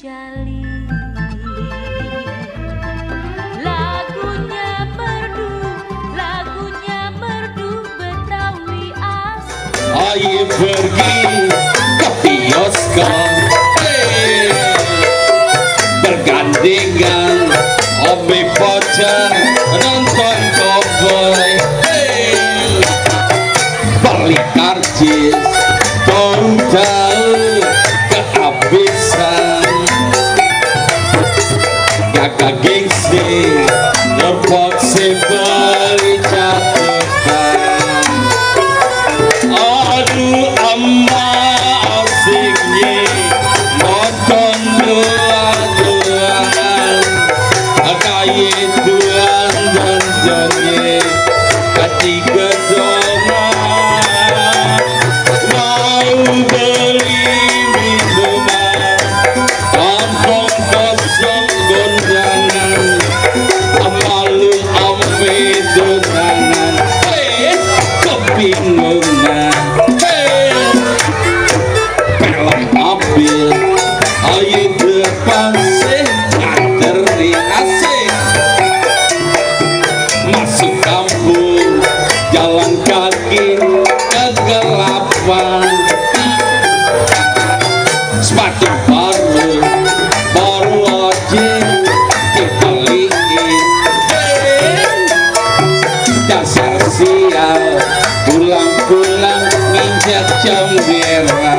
Jali. Lagunya merdu Betawi asli. Ayo pergi ke bioskop, bergandengan hobi pacar nonton cowboy, beli karcis tahu kehabisan, gagak gengsi terpaksa beli catatan. Aduh amat asiknya nonton dua-duaan, kayak tuan dan janye ketiga dongan, mau beli minuman kantong kosong gonjangan, malu ame donangan, kebingungan, pelak mobil ayo depan sih nganterin asik, masuk kampung jalan kaki kegelapan, sepatu baru aja dibeliin, dasar sial pulang-pulang nginjak jambera.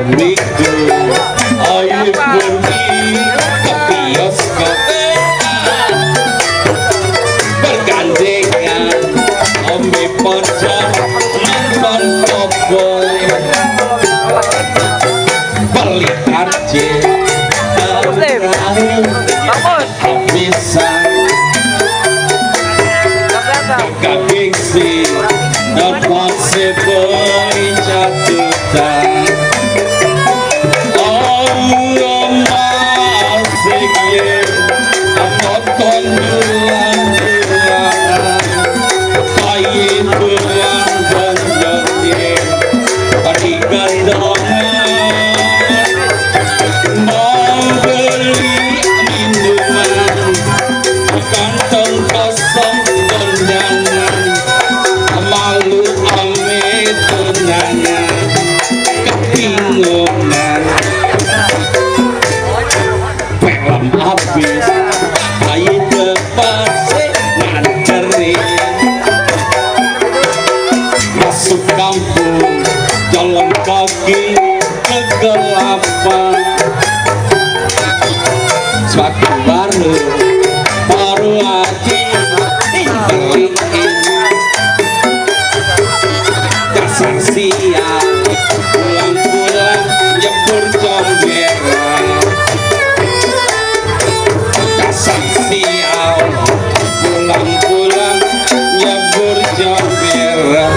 Minggu ayo pergi ke bioskop, bergandengan hobi pacar nonton cowboy, beli karcis habisan, gagak gengsi terpaksa beli catatan. Nonton dua-duaan, kayak tuan dan janye ketiga dongan, mau beli minuman kantong kosong gonjangan, malu ame tunangan, kebingungan, pelem habis ayo depan sih nganterin, masuk kampung jalan kaki kegelapan, sepatu baru aja dibeliin, dasar sial pulang-pulang nyebur jambera, dasar sial pulang-pulang nyebur jambera.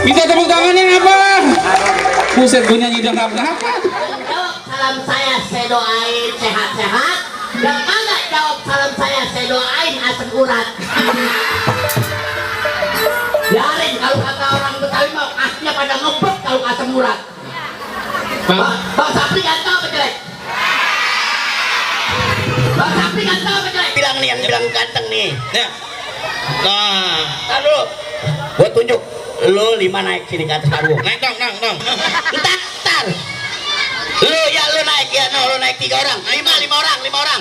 Minta tepuk tangannya apa? Buset gue nyanyi udah apa? Salam saya doain sehat-sehat. Yang mana jawab salam saya doain asam urat. Biarin kalau kata orang Betawi mau aslinya pada ngebut kalau asam urat. Bang Sapri ganteng apa jelek? Bang Sapri ganteng apa jelek? Bilang nih yang bilang ganteng nih. Ya. Nah, tar dulu. Gua tunjuk lu 5 naik sini ke atas panggung. Naik dong. Entar. Lu naik ya, lu naik 3 orang. 5 orang.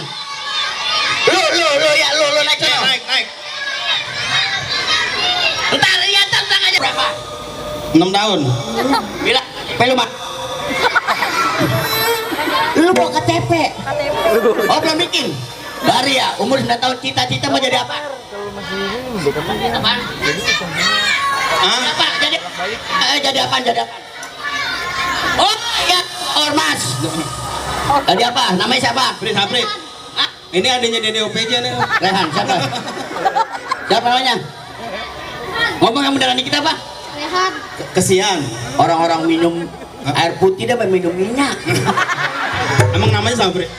Lu naik sini. Naik. Entar lihat tentang aja berapa? 6 tahun. Bila, lu mah. Lu mau KTP? Oh belum bikin? Dari ya, umur 9 tahun cita-cita mau jadi apa? Apa? Apa? Jadi apa? Oh ya, ormas. Tadi apa? Namanya siapa? Prit, Haprit. Ini adanya Dede OPJ nih. Rehan, siapa? Siapa namanya? Ngomong yang beneran dikit apa? Rehan. Kesian. Orang-orang minum air putih dia minum minyak. Emang namanya siapa, Prit?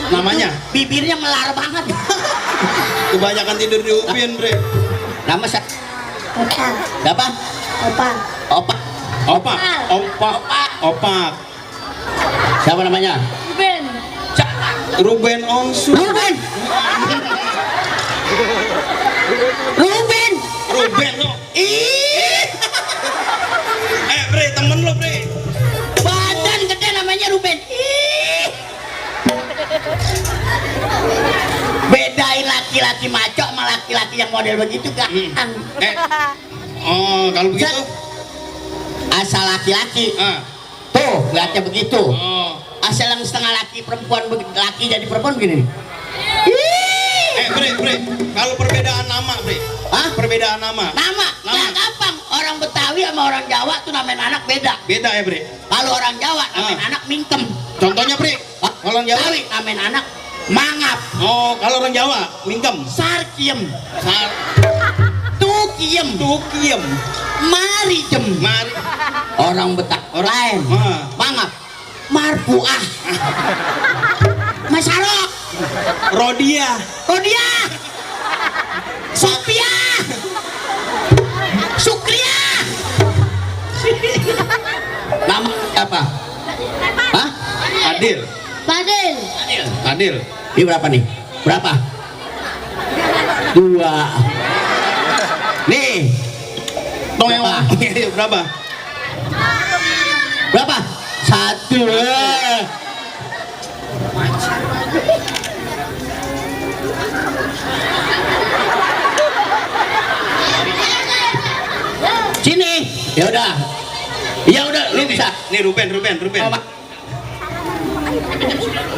Namanya? Bibirnya melar banget. Kebanyakan tidur di Upin, Prit. Nama siapa? Opa. Siapa? Opa. Opa. Opak. Opak. Opak. Siapa namanya? Ben. Ruben Onsu. Ruben. Ruben. Ruben lo. Ih, Bre, temen lo, Bre. badan gede namanya Ruben. Ih. Bedain laki-laki maco sama laki-laki yang model begitu gampang. Oh, kalau begitu? Asal laki-laki. Tuh, lihatnya begitu. Oh. Asal yang setengah laki perempuan laki jadi perempuan begini. Bre, kalau perbedaan nama, Bre. Hah? Perbedaan nama. Nama? Ya gampang. Orang Betawi sama orang Jawa tuh namain anak beda. Beda ya, Bre. Kalau orang Jawa namain anak mingkem. Contohnya, Bre. Hah? Kalau orang Jawa? Betawi namain anak mangap. Oh, kalau orang Jawa, mingkem. Sarkiem. Tukiem. Tukiem. Marijem. Mari. Orang Betawi lain. Mangap. Marpuah. Masarok. Rodia. Rodia. Sophia. Sukria. Nama apa? Hah? Adil. Fadil. Adil. Ini berapa nih? Berapa? 2. Nih. Dong yang Berapa? berapa? Berapa? 1. Sini. Ya udah. Ya udah, lu bisa. Nih Ruben.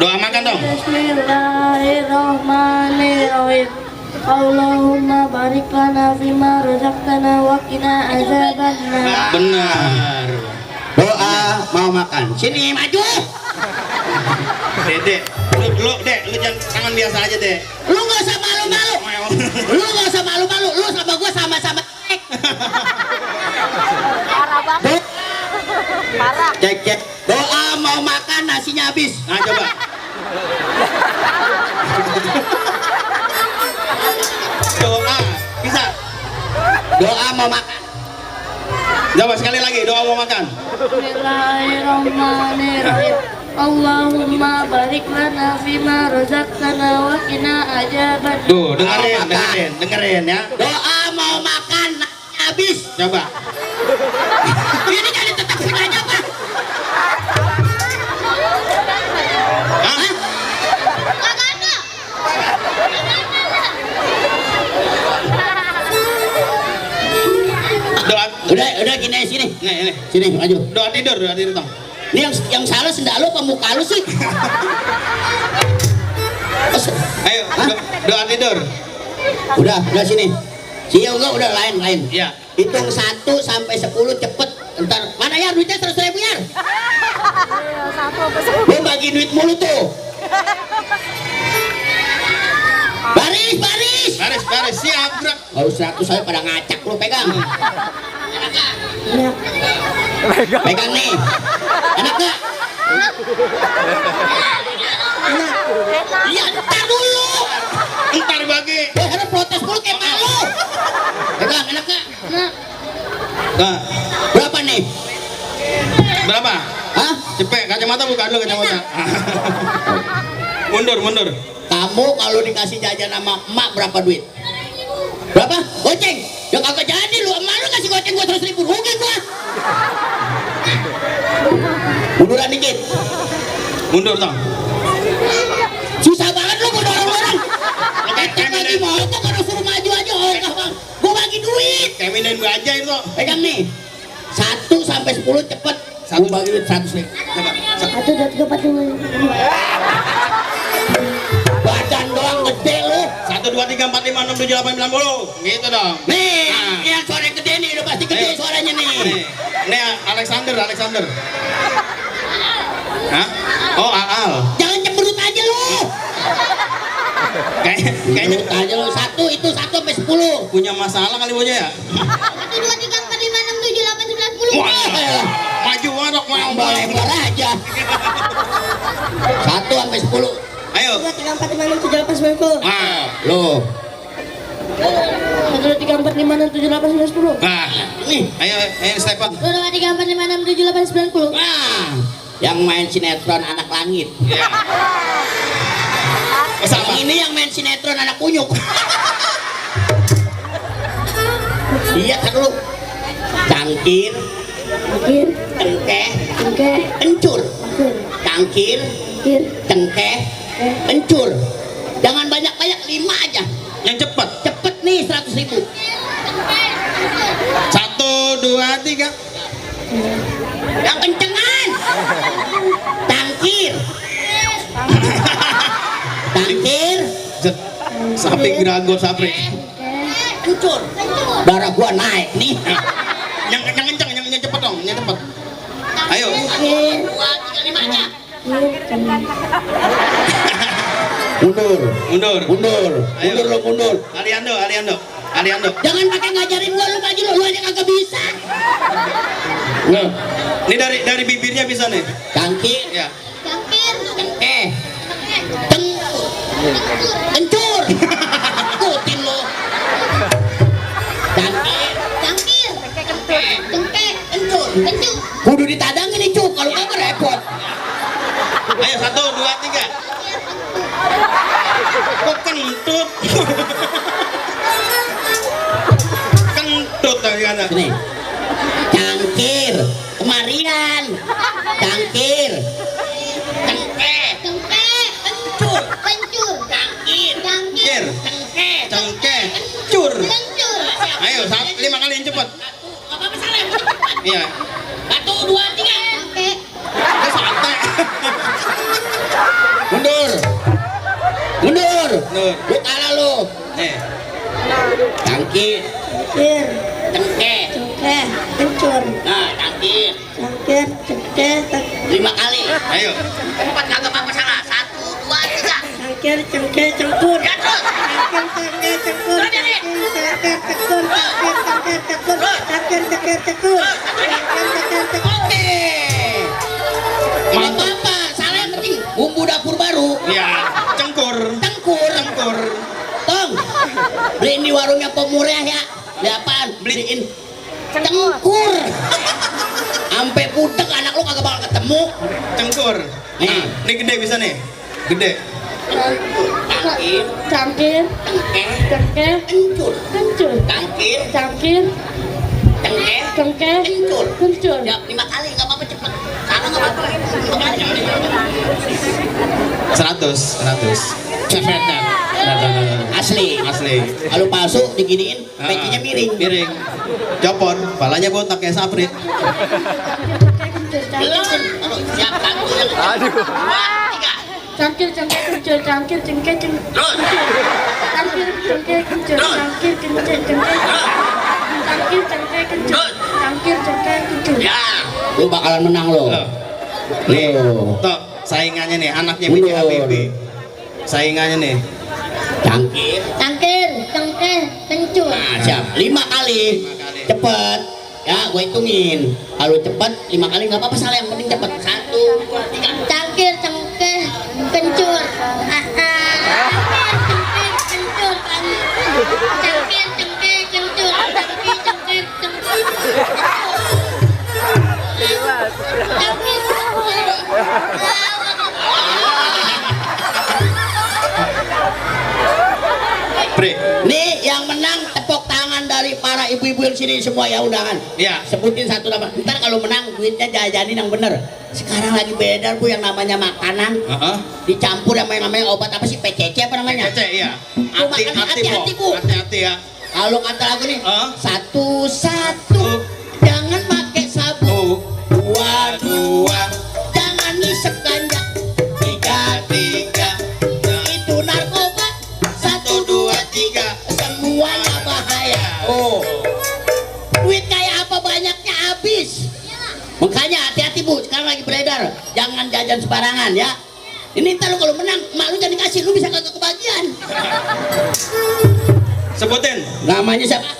Doa makan dong. Bismillahirrahmanirrahim. Allahumma barik lana fima razaqtana wa qina azabannar. Benar. Doa mau makan. Sini maju. Dek, lu jangan tangan biasa aja, Dek. Lu nggak usah malu-malu. Lu nggak usah malu-malu. Lu sama gua sama-sama. Parah banget. Parah. Cek. Doa mau makan nasinya habis. Nah, coba. Doa, bisa. Doa mau makan. Coba sekali lagi, doa mau makan. Bismillahirrahmanirrahim. Allahumma barik lana fima razaqtana wa qina azaban. Tuh, dengerin ya. Doa mau makan nasinya habis. Coba. Ini jadi tetap aja Pak. Hah? Doa. Udah gini sini. Nih. Sini maju. Doa tidur dong. Ini yang salah sendak lu pemuka lu sih. Ayo, doa tidur. Udah sini. Sini udah lain. Iya. Hitung 1 sampai 10 cepet. Ntar mana ya duitnya 100.000 ya? Lu bagi duit mulu tuh. Baris. Baris, siap, gerak. Kalau 100 saya pada ngacak lu pegang. Pegang nih. Enak gak? Iya, ntar dulu. Ntar bagi. Harus protes mulu kayak malu. Pegang, enak gak? Nah, Berapa nih? berapa? Hah? Cepet, kacamata buka dulu kacamata. Mundur. Kamu kalau dikasih jajan sama emak berapa duit? Berapa? Goceng? Ya kagak jadi lu, emak lu kasih goceng gua 100.000, rugi gua. Munduran dikit. Mundur dong. Susah banget lu dorong orang. Kecek lagi mau kok kalau suruh maju aja ogah bang. Gua bagi duit. Kayak mindahin baja itu. Pegang nih. 1 sampai 10 cepet. Gua bagi duit 100.000. Coba. 1, 2, 3, 4, 5. Badan doang gede lu. 1, 2, 3, 4, 5, 6, 7, 8, 9, 10. Gitu dong. Nih, Nah. yang suara gede nih udah pasti gede suaranya nih. Nih Alexander. Hah? Oh, Aal. Jangan cemberut aja lu. Kayaknya Cemberut aja lu. Satu itu 1 sampai 10. punya masalah kali bocah ya. 1, 2, 3, 4, 5, 6, 7, 8, 9, 10. Wah, maju warok mau Lebar aja. 1 sampai 10. Ayo. 2, 3, 4, 5, 6, 7, 8, 9, 10. Ah, Lu. 1, 2, 3, 4, 5, 6, 7, 8, 9, 10. nah, Nih. ayo Stefan. 1, 2, 3, 4, 5, 6, 7, 8, 9, 10. Nah, yang main sinetron Anak Langit. Ya. Yang ini yang main sinetron Anak Kunyuk. Iya kan lu. Cangkir, Kir, cengkeh, cengkeh, kencur. kir, Cangkir, kir. cengkeh, kencur. Jangan banyak-banyak, 5 aja. Yang cepat. Cepet nih 100.000. 1, 2, 3. Yang kencengan. Cangkir. Cangkir, Zet. Sapi geragot sapri. kencur. Darah gua naik nih. Ya. Yang kencang, yang cepet dong, yang cepet. Ayo. Kir, 2, 3, 5 aja. kir, cengkeh. Mundur. Mundur. Mundur. Ayo. Mundur lo mundur. Aliando. Jangan pakai ngajarin gua, lu maju lu aja kagak bisa. Nih, Ini dari bibirnya bisa nih. cangkir, Ya. Cangkir, cengkeh, kencur. Ikutin lo. Cangkir, cangkir, cengkeh, kencur. kencur. Kudu ditadangin nih cuk, kalau kagak repot. Ayo 1, 2, 3. Kok kentut? Kentut tadi kan. Sini. Cangkir, kemarian. Cangkir, cengkeh, Cengkeh, kencur. kencur. Cangkir, Cangkir, cengkeh, Cengkeh, cur. kencur. Ayo, 5 kali yang cepat. Gak apa-apa salah. Iya. 1, 2, 3. Cangkeh, Itu santai. Mundur. Mundur. Lu kalah lu. Nih. Cangkir, kir, cengkeh. cengkeh, kencur. Nah, cangkir. Cangkir, cengkeh, 5 kali. Ayo. 4 kagak apa-apa salah. 1, 2, 3. cangkir, cengkeh, cengkur. Ya terus. Cangkir, cengkeh, cengkur. Cangkir, cengkeh, cengkur. Cangkir, cengkeh, cengkur. Cangkir, cengkeh, cengkur. Cangkir, cengkeh, cengkur. Oke. Nggak apa-apa. Salah yang penting bumbu dapur baru. Ya, cengkur. Cengkur. Tong. Beliin di warungnya pemurah ya. Beli apaan? Beliin cengkur. Sampai budek anak lu kagak bakal ketemu. Cengkur. Nah, ini gede bisa nih. Gede. Cangkir, Cangkir, cengkeh, cengkeh, kencur. kencur. Cangkir, Cangkir, cengkeh, cengkeh, kencur. kencur. Ya 5 kali nggak apa-apa cepet. Salah nggak apa-apa. 5 kali. 100. Cepet dah. Asli. Kalau palsu diginiin, pecinya miring. Miring. Copot, palanya botak kayak sapri. Belum. Kalau siap satu yang aduh. 2, 3. Cangkir, cengkeh, kencur. Cangkir, cengkeh, cengkeh. Terus. Cangkir, cengkeh, kencur. Cangkir, cengkeh, cengkeh. Cangkir, cengkeh, kencur. Cangkir, cengkeh, kencur. Ya, lu bakalan menang lo. Loh. Lo. Tuh, saingannya nih, anaknya Mundur. Bibi Habibie. Saingannya nih. Cangkir. Cangkir, cengkeh, kencur. Nah, siap. 5 kali. Cepet. Ya, gue hitungin. Kalau cepet 5 kali nggak apa-apa salah yang penting cepet. 1, 2, 3. Cangkir, cengkeh, kencur. Cangkir, kencur. Cangkir, cengkeh, kencur. Cangkir, cengkeh, kencur. Cangkir, Bre. Nih yang menang tepuk tangan dari para ibu-ibu yang sini semua ya undangan. Iya. Sebutin satu nama. Ntar kalau menang duitnya jajanin yang bener. Sekarang lagi beredar bu yang namanya makanan dicampur sama yang namanya obat apa sih PCC apa namanya? Cece, iya. Bu, makan hati-hati bu. Hati-hati ya. Kalau kata lagu nih, Hah? satu-satu jangan pakai sabu. Dua-dua jangan ngisep ganja. Tiga-tiga itu narkoba. 1, 2, 3 semuanya bahaya. Oh, duit kayak apa banyaknya habis. Makanya hati-hati bu, sekarang lagi beredar. Jangan jajan jangan sembarangan ya. Ini ntar lu kalau menang, mak lu jangan dikasih, lu bisa kagak kebagian. Sebutin. Namanya siapa?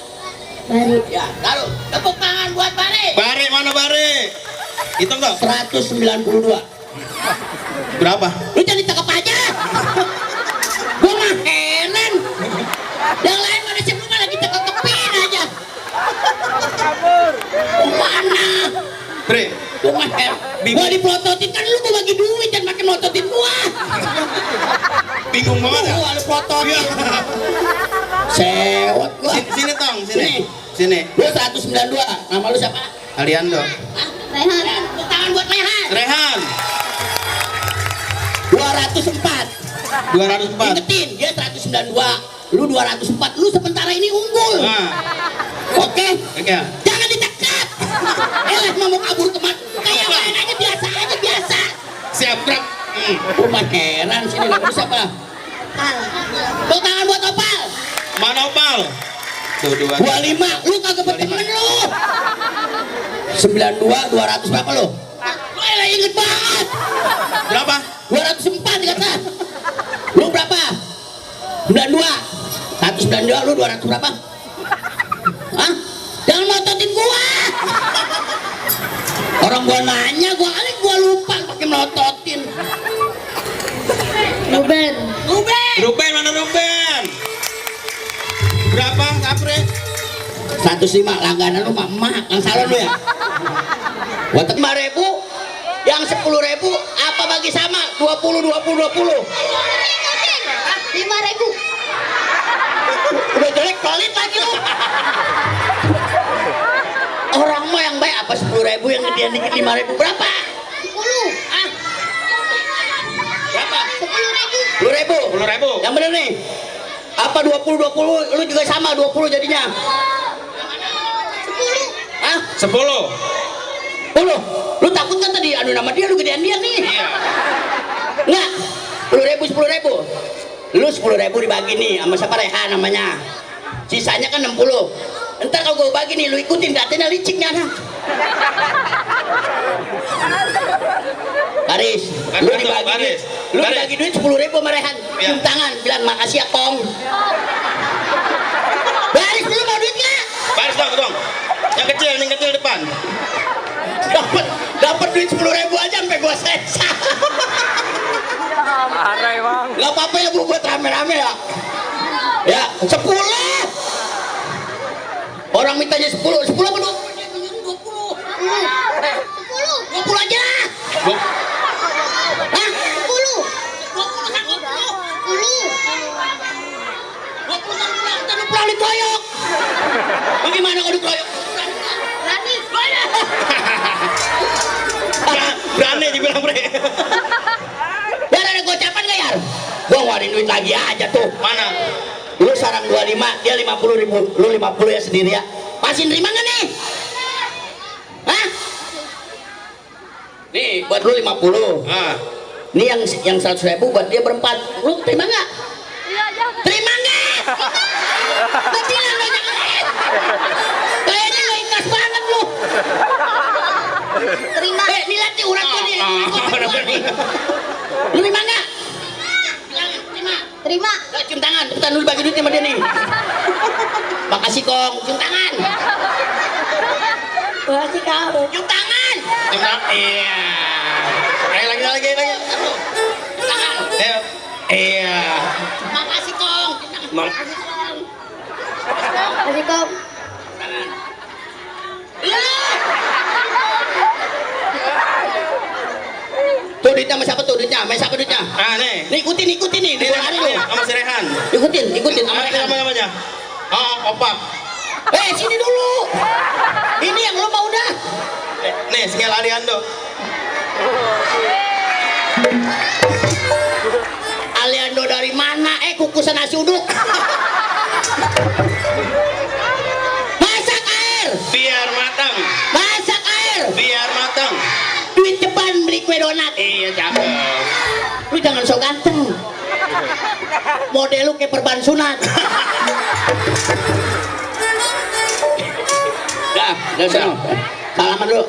Bari. Ya, taruh. Tepuk tangan buat Bare. Bare mana Bare? Hitung dong. 192. Berapa? Lu jangan ditangkap aja. Gua mah heran. Yang lain mana sih lu mah lagi tekep-tekepin aja. Mana? Bre. Gua mah heran. Gua dipelototin kan lu bagi duit jangan makin melototin gua. Bingung banget ya? Gua lu pelototin. Sewot gua. Sini Tong, sini. Sini. Lu 192. Nama lu siapa? Aliando. Rehan. Tepuk tangan buat Rehan. Rehan. 204. 204. Ingetin, dia 192. Lu 204. Lu sementara ini unggul. Nah. Oke? Oke. Jangan ditekap. Mau kabur kemana? Kayak main aja biasa. Siap, Grab. Rumah heran sini lu siapa? Al. Tepuk tangan buat Opal. Mana Opal? Tuh 2. 25. Lu kagak berteman lu. 92 200 berapa lu? Lu inget banget. Berapa? 204 kata. Lu berapa? 92. 192 lu 200 berapa? Hah? Jangan melototin gua. Orang gua nanya, gua lupa pakai melototin. Ruben. Ruben mana Ruben? Berapa Kapre? 105 langganan lu mah yang salah lu ya. Gua 5.000, yang 10.000 apa bagi sama? 20 20 20. 5.000. Udah jelek pelit lagi lu. Orang mah yang baik apa 10.000 yang gedean dikit 5.000 berapa? 10. Ah. Berapa? 10.000. 10.000. 10.000. Yang bener nih. Apa 20 20 lu juga sama 20 jadinya? 10. Hah? 10. 10. Lu takut kan tadi anu nama dia lu gedean dia nih. Iya. Enggak. 10.000 Lu 10.000 dibagi nih sama siapa Rehan namanya. Sisanya kan 60. Entar kalau gue bagi nih lu ikutin datanya liciknya nah. Baris, lu dibagi duit. Lu dibagi duit 10.000 sama Rehan. Cium tangan bilang makasih ya Kong. Baris lu mau duit enggak? Baris dong. Yang kecil depan. Dapat duit 10.000 aja sampai gua sesa. Arai bang. Gak apa-apa ya buat rame-rame ya. Ya 10. Orang mintanya 10 apa 20? 20 aja. Hah? 10 kan pulang dikeroyok. Bagaimana kalau dikeroyok? Berani dibilang Bre. Biar ada gocapan gak ya? Gua ngeluarin duit lagi aja tuh. Mana? Lu sarang 25, dia 50.000. Lu 50 ya sendiri ya. Masih nerima gak nih? Hah? Nih buat lu 50. Ah. Nih yang 100.000 buat dia berempat. Lu terima gak? Terima gak? Lu bilang gak jangan. Kayaknya gak ikhlas banget lu. Terima. Lihat nih urat gua nih. Lu terima gak? Bilang terima. Terima. Cium tangan, cepetan dulu bagi duitnya sama dia nih. Makasih Kong, cium tangan. Makasih kau. Cium tangan. Iya. Ayo lagi. Cium tangan. Ayo. Iya. Makasih Kong. Makasih Kong. Makasih kau. Tangan. Tuh duitnya sama siapa tuh duitnya? Sama siapa duitnya? Ah nih. Nih ikutin nih. Di hari lu. Sama si Rehan. Ikutin sama Apa Rehan. namanya? Oh, Opak. Sini dulu. Ini yang lu mau udah. Nih, Singel Aliando. Aliando dari mana? Kukusan nasi uduk. Masak air. Biar matang. Masak air. Biar matang. Duit ceban beli kue donat. Iya, cakep. Lu jangan sok ganteng. Model lu kayak perban sunat. Udah sana. Salaman dulu.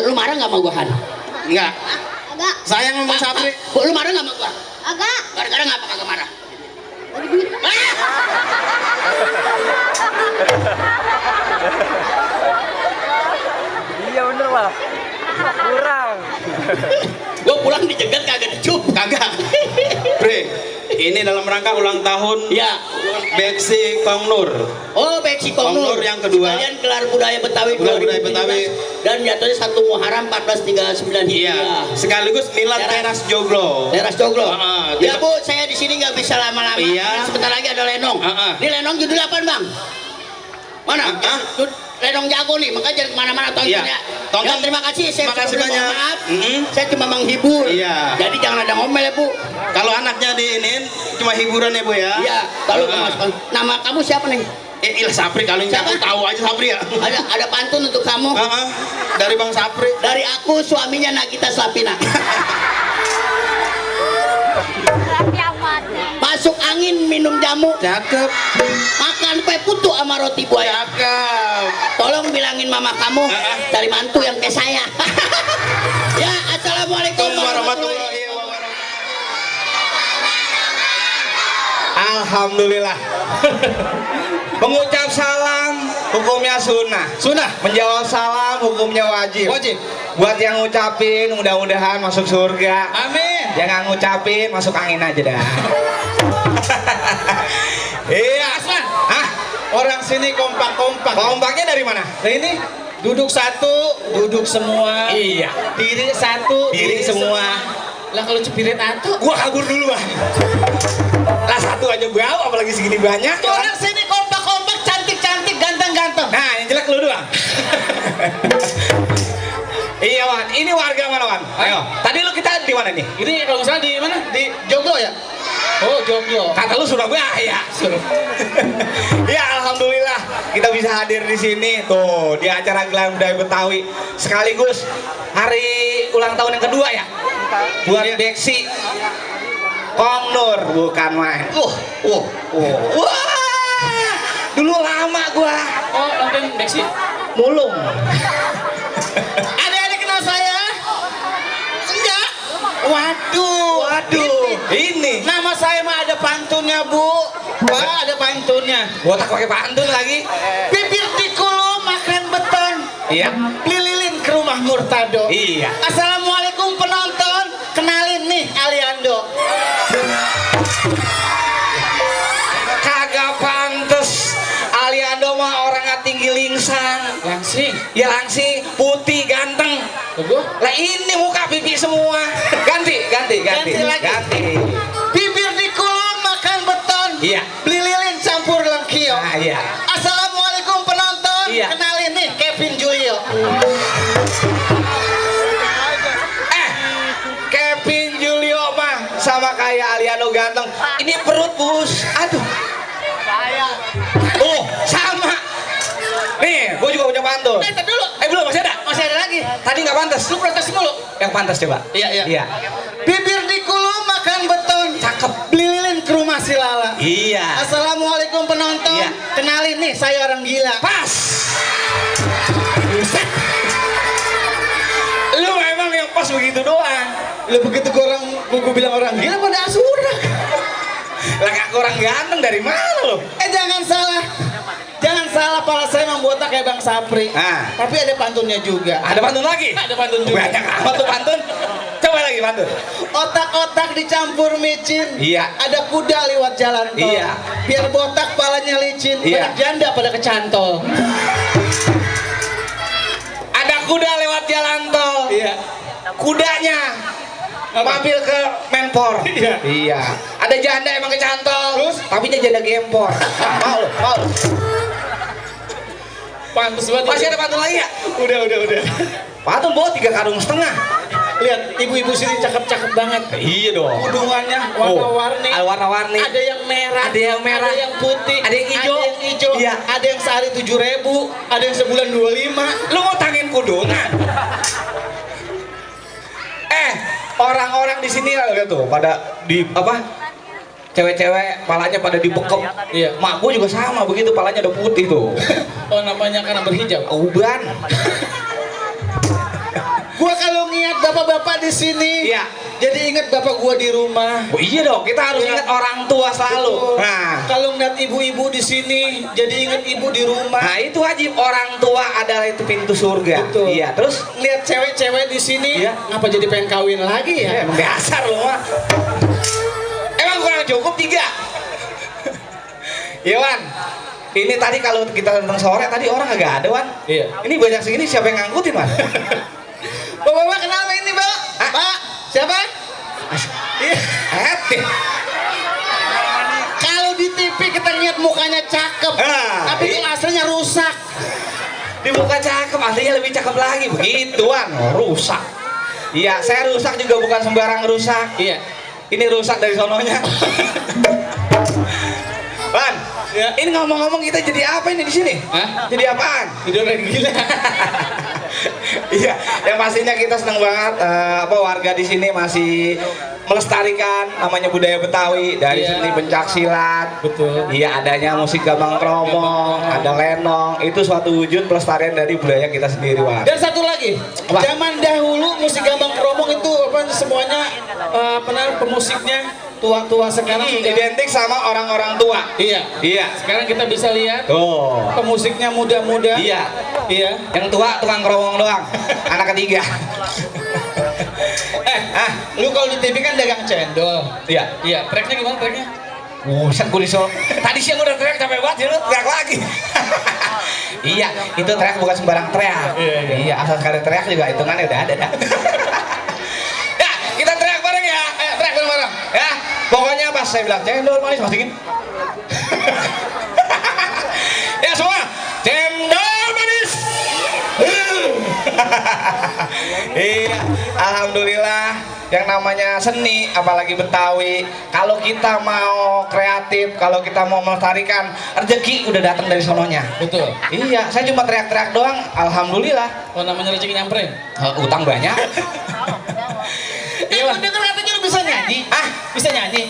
Lu marah nggak sama gua Han? Enggak. Agak. Sayang sama Bang Sapri. Bu, lu marah nggak sama gua? Agak. Gara-gara ngapa kagak marah? Bagi duit. Iya bener lah. Kurang. Gua pulang dijegat kagak dicup. Kagak. Bre, ini dalam rangka ulang tahun Ya. Beksi Kongnur. Oh, Beksi Kongnur. Kongnur yang kedua. Sekalian gelar budaya Betawi Gelar budaya 2017. Betawi. Dan jatuhnya 1 Muharram 1439 Iya. Hijriah. Sekaligus milad teras joglo. Teras Joglo. Ya dia- Bu, saya di sini nggak bisa lama-lama. Iya. Sebentar lagi ada lenong. Ini lenong judul apa Bang? Mana? Lenong jago nih, makanya jangan kemana-mana tonton Iya. ya. Tonton. Ya, terima kasih. Saya Terima kasih cuma banyak. Maaf, Mm-mm. saya cuma menghibur. Iya. Jadi jangan ada ngomel ya Bu. Kalau anaknya diinin cuma hiburan ya Bu ya. Iya. Kalau masukkan. Nama kamu siapa nih? Ilah Sapri kalau yang Siapa? aku tahu aja Sapri ya. Ada pantun untuk kamu. Dari Bang Sapri. Dari aku suaminya Nagita Slavina. Masuk angin minum jamu, Cakep. makan kue putu sama roti buaya. Cakep. Tolong bilangin mama kamu cari mantu yang kayak saya. Ya, assalamualaikum Warahmatullahi wabarakatuh. Alhamdulillah. Mengucap salam hukumnya sunnah. Sunnah. Menjawab salam hukumnya wajib. Wajib. Buat yang ngucapin mudah-mudahan masuk surga. Amin. Jangan ngucapin masuk angin aja dah. Iya. Aslan. Ah, Orang sini kompak-kompak. kompaknya dari mana? Nah ini duduk satu, duduk semua. Iya. Diri satu, Diri semua. Lah kalau cepirit atu. Gua kabur dulu, Bang. Lah satu aja bau apalagi segini banyak. Orang sini kompak-kompak, cantik-cantik, ganteng-ganteng. Nah, yang jelek lu doang. Iya, Wan. Ini warga mana, Wan? Ayo. Tadi lu kita di mana nih? Ini kalau nggak salah di mana? Di Joglo ya? Oh Joglo. Kata lu Surabaya. Ya, alhamdulillah kita bisa hadir di sini tuh di acara gelar budaya Betawi sekaligus hari ulang tahun yang kedua ya. Buat Beksi Kongnur bukan main. Wah. Dulu lama gua Oh Lampin Beksi. mulung. Adik-adik kenal saya? Enggak. Waduh. Ini Nama saya mah ada pantunnya Bu. Wah ada pantunnya. gua tak pakai pantun lagi. Bibir dikulu makan beton. Iya. Lililin ke rumah Murtado. Iya. Assalamualaikum penonton. Kenalin nih Aliando. Kagak pantes. Aliando mah orangnya tinggi lingsang. Langsing. Ya langsing, putih, ganteng. Tunggu. Lah ini muka pipi semua. Ganti. Ganti lagi. Bibir dikulu makan beton. Iya. Beli lilin campur lengkio. Nah, iya. Assalamualaikum penonton. Iya. Kenalin nih Kevin Julio. Kevin Julio mah sama kayak Aliando ganteng. Ini perut bus. Aduh. Oh, sama. Nih, gua juga punya pantun. Ntar dulu. Belum masih ada? Masih ada lagi. Tadi nggak pantas. Lu protes dulu. Yang pantas coba. Iya. Bibir dikulu makan beton. Cakep. Beli lilin ke rumah si Lala. Iya. Assalamualaikum penonton. Iya. Kenalin nih saya orang gila. Pas. Buset. Lu memang yang pas begitu doang. Lu begitu gua bilang orang gila pada asura. Lah kak orang ganteng dari mana lo? Jangan salah. Jangan salah, pala saya membotak kayak Bang Sapri. Ah. Tapi ada pantunnya juga. Ada pantun lagi? Ada pantun juga. Banyak amat tuh pantun. Coba lagi pantun. Otak-otak dicampur micin. Iya. Ada kuda lewat jalan tol. Iya. Biar botak palanya licin. Iya. Banyak janda pada kecantol. Ada kuda lewat jalan tol. Iya. Kudanya mampir ke Menpor. Iya. Ada janda emang kecantol. Terus? Tapi dia janda gempor. Mau. Pantes banget. Masih ada pantun lagi ya? Udah. Pantun bawa 3,5 karung. Lihat, ibu-ibu sini cakep-cakep banget. Iya dong. Udungannya warna-warni. Warna-warni. Ada yang merah, Ada yang merah. ada yang putih, Ada yang hijau. Iya. ada yang sehari 7.000, ada yang sebulan 25. Lu mau tangin kudungan? Orang-orang di sini lihat tuh pada di apa? Cewek-cewek palanya pada dibekep. Iya. Mak gua juga sama begitu, palanya udah putih tuh. Oh namanya karena berhijab. Uban. Gua kalau ngeliat bapak-bapak di sini, Iya. jadi inget bapak gua di rumah. Oh, iya dong, kita harus Iya. ingat orang tua selalu. Betul. Nah, Kalau ngeliat ibu-ibu di sini, jadi inget ibu di rumah. nah itu wajib, orang tua adalah itu pintu surga. Betul. Iya, terus Lihat cewek-cewek di sini, Iya. ngapa jadi pengen kawin lagi ya? emang dasar lu mah. Emang kurang cukup 3. Iya Wan, ini tadi kalau kita tentang sore tadi orang agak ada Wan. Iya. Ini banyak segini siapa yang ngangkutin Wan? Bapak-bapak kenapa ini, Pak? Hah? Pak, siapa? Iya. Hati. Kalau di TV kita lihat mukanya cakep, Ah, tapi iya. kalau aslinya rusak. Di muka cakep, aslinya lebih cakep lagi. Begituan, rusak. Iya, saya rusak juga bukan sembarang rusak. Iya. Ini rusak dari sononya. Wan, Ya. ini ngomong-ngomong kita jadi apa ini di sini? Hah? Jadi apaan? Tidur lagi gila. Iya, yang pastinya kita senang banget warga di sini masih melestarikan namanya budaya Betawi dari Iya. seni pencaksilat. Betul. Iya, adanya musik gambang kromong, ada lenong, itu suatu wujud pelestarian dari budaya kita sendiri, Wan. Dan satu lagi, Apa? zaman dahulu musik gambang kromong itu apa semuanya pemusiknya tua-tua sekarang sudah Identik sama orang-orang tua. Iya. Iya. Sekarang kita bisa lihat Tuh. pemusiknya muda-muda. Iya. Iya. Yang tua tukang kromong doang. Anak ketiga. Lu kalau di TV kan dagang cendol. Iya. Iya, tracknya gimana tracknya? Buset gue disol. Tadi siang udah teriak capek banget, ya lu teriak lagi. Iya, itu teriak bukan sembarang teriak. Iya, iya. Iya, asal sekali teriak juga hitungannya udah ada dah. Ya, kita teriak bareng ya. Ayo teriak bareng-bareng. Ya, pokoknya pas saya bilang cendol manis masukin. Ya semua, cendol manis. Iya, alhamdulillah yang namanya seni apalagi Betawi, kalau kita mau kreatif, kalau kita mau melestarikan, rezeki udah datang dari sononya. Betul. Iya, saya cuma teriak-teriak doang, alhamdulillah. Oh, namanya rezeki nyamperin. Utang banyak. Iya, dengar katanya lu bisa nyanyi. Ah, Bisa nyanyi.